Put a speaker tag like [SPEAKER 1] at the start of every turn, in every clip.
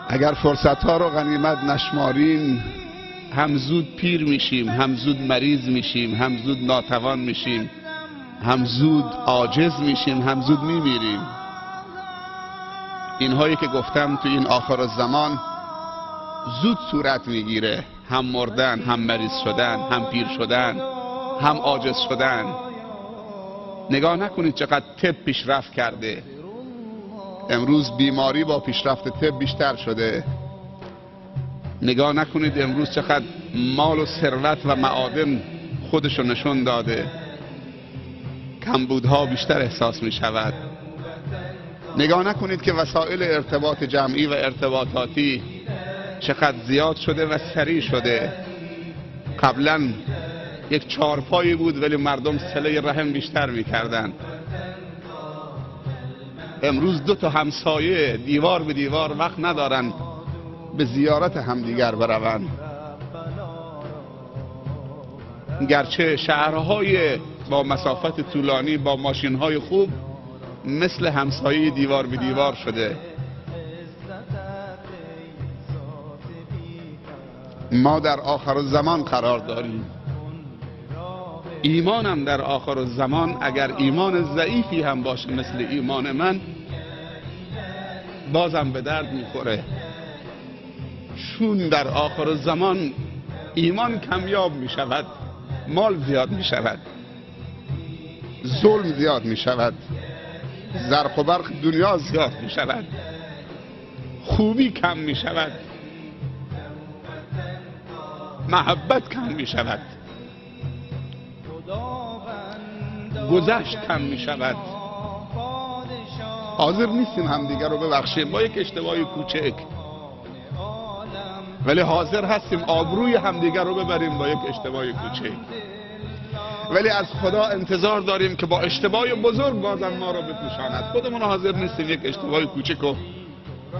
[SPEAKER 1] اگر فرصت ها رو غنیمت نشماریم، هم زود پیر میشیم، هم زود مریض میشیم، هم زود ناتوان میشیم، هم زود عاجز میشیم، هم زود میمیریم. اینهایی که گفتم تو این آخر زمان زود صورت میگیره، هم مردن، هم مریض شدن، هم پیر شدن، هم عاجز شدن. نگاه نکنید چقدر طب پیشرفت کرده. امروز بیماری با پیشرفت طب بیشتر شده. نگاه نکنید امروز چقدر مال و ثروت و معادن خودشو نشون داده. کمبودها بیشتر احساس می شود. نگاه نکنید که وسایل ارتباط جمعی و ارتباطاتی چقدر زیاد شده و سریع شده. قبلا یک چارپایی بود ولی مردم صله رحم بیشتر میکردن. امروز دو تا همسایه دیوار به دیوار وقت ندارن به زیارت همدیگر بروند. گرچه شهرهای با مسافت طولانی با ماشینهای خوب مثل همسایه دیوار به دیوار شده. ما در آخر زمان قرار داریم. ایمانم در آخر زمان اگر ایمان ضعیفی هم باشه مثل ایمان من، بازم به درد میخوره. چون در آخر زمان ایمان کمیاب میشود، مال زیاد میشود، ظلم زیاد میشود، زرق و برق دنیا زیاد میشود، خوبی کم میشود، محبت کم میشود، گذشت کم میشود. حاضر نیستیم همدیگر رو ببخشیم با یک اشتباه کوچک، ولی حاضر هستیم آبروی همدیگر رو ببریم با یک اشتباه کوچک. ولی از خدا انتظار داریم که با اشتباه بزرگ بازم ما رو بپوشاند. خودمون حاضر نیستیم یک اشتباه کوچک رو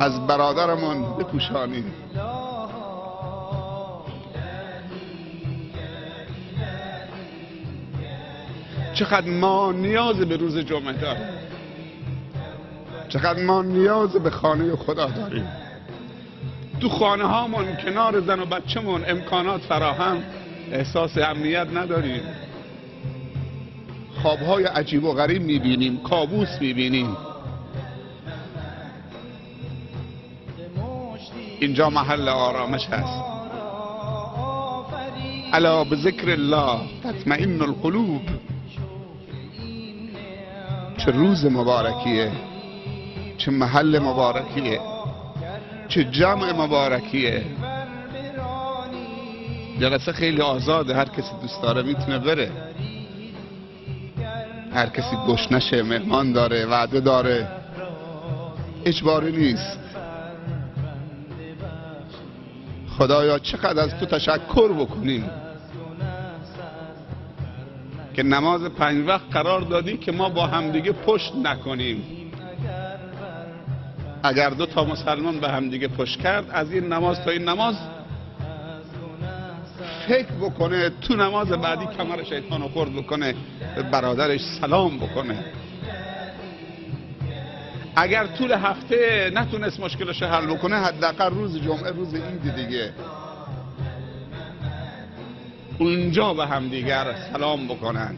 [SPEAKER 1] از برادرمون بپوشانیم. چقدر ما نیاز به روز جمعه داریم، چقدر ما نیاز به خانه خدا داریم. تو خانه هامون کنار زن و بچه‌مون امکانات فراهم، احساس امنیت نداریم. خوابهای عجیب و غریب میبینیم، کابوس میبینیم. اینجا محل آرامش هست. الا بذکر الله تطمئن القلوب. چه روز مبارکیه، چه محل مبارکیه، چه جمع مبارکیه. جلسه خیلی آزاده، هر کسی دوست داره میتونه بره، هر کسی گشنشه، مهمان داره، وعده داره، اجباری نیست. خدایا چقدر از تو تشکر بکنیم که نماز 5 وقت قرار دادی که ما با همدیگه پشت نکنیم. اگر دو تا مسلمان به همدیگه پشت کرد، از این نماز تا این نماز فکر بکنه، تو نماز بعدی کمر شیطان رو خرد بکنه، به برادرش سلام بکنه. اگر طول هفته نتونست مشکلش حل بکنه، حداقل روز جمعه، روز عید دیگه، اونجا به همدیگر سلام بکنن.